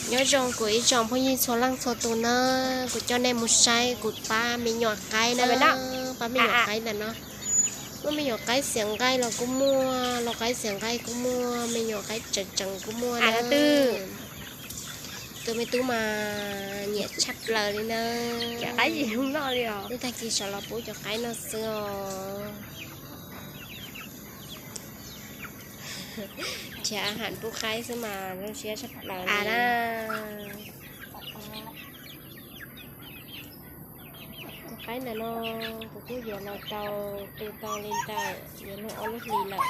Nyob zoo kuv ib tsoom phooj ywg txhua leej txhua tus na, kuv coj nej mus saib kuv pab me nyuam qaib na, pab me nyuam qaib ntawm no. Muaj me nyuam qaib xiav nqaij los kuj muaj, lau qaib xiav nqaij kuj muaj, me nyuam qaib tseem tseem kuj muaj na. Tus me tub mas nyiam tshaj plaws li na. Wb tag kis sawv los pub cov qaib no xwb os. Nrhiav a ham pub qaib xwb mas zoo siab tshaj plaws na. Cov qaib ntawm no kuv kuj yuav los rau tu tau li ntawm yuav luag ob lub hlis lawm.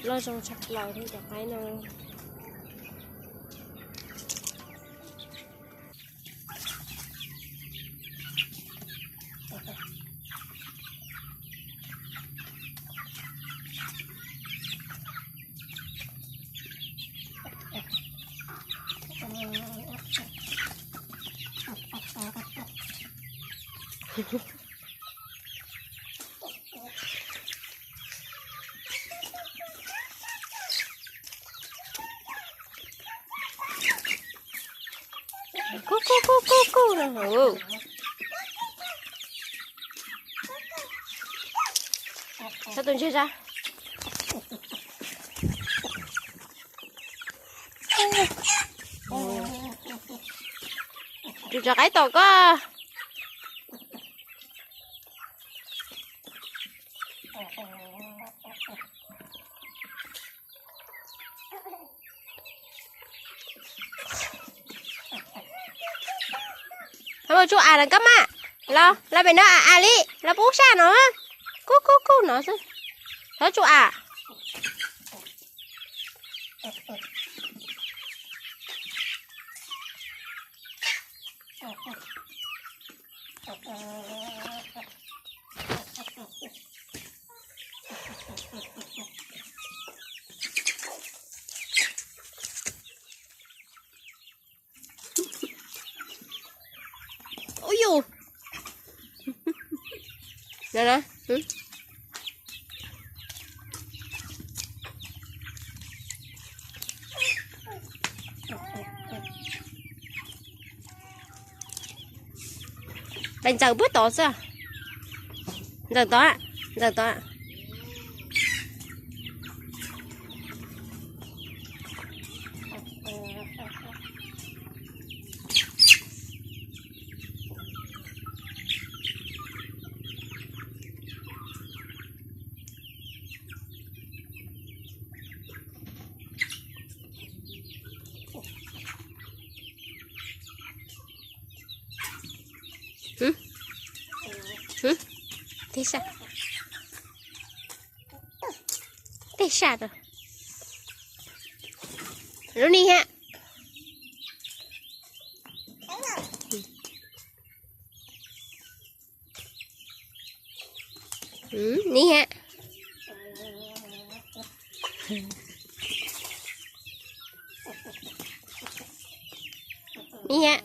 Loj zoo tshaj plaws thiab cov qaib no. Kub kub kub kub kub no. Txhob tus ntseg sa. Tus cov qaib tom koj. Hab mus tsuj am na koj mas. Los, los pem no am am li, los pub sab no. Kub kub kub no xwb. Hab tsuj am. Ub yus. Pais ntxaws puag tod xwb. Ntxaws tod, ntxaws tod. Tej sab, tej sab rau lub ni ha. Ni ha. Ni ha.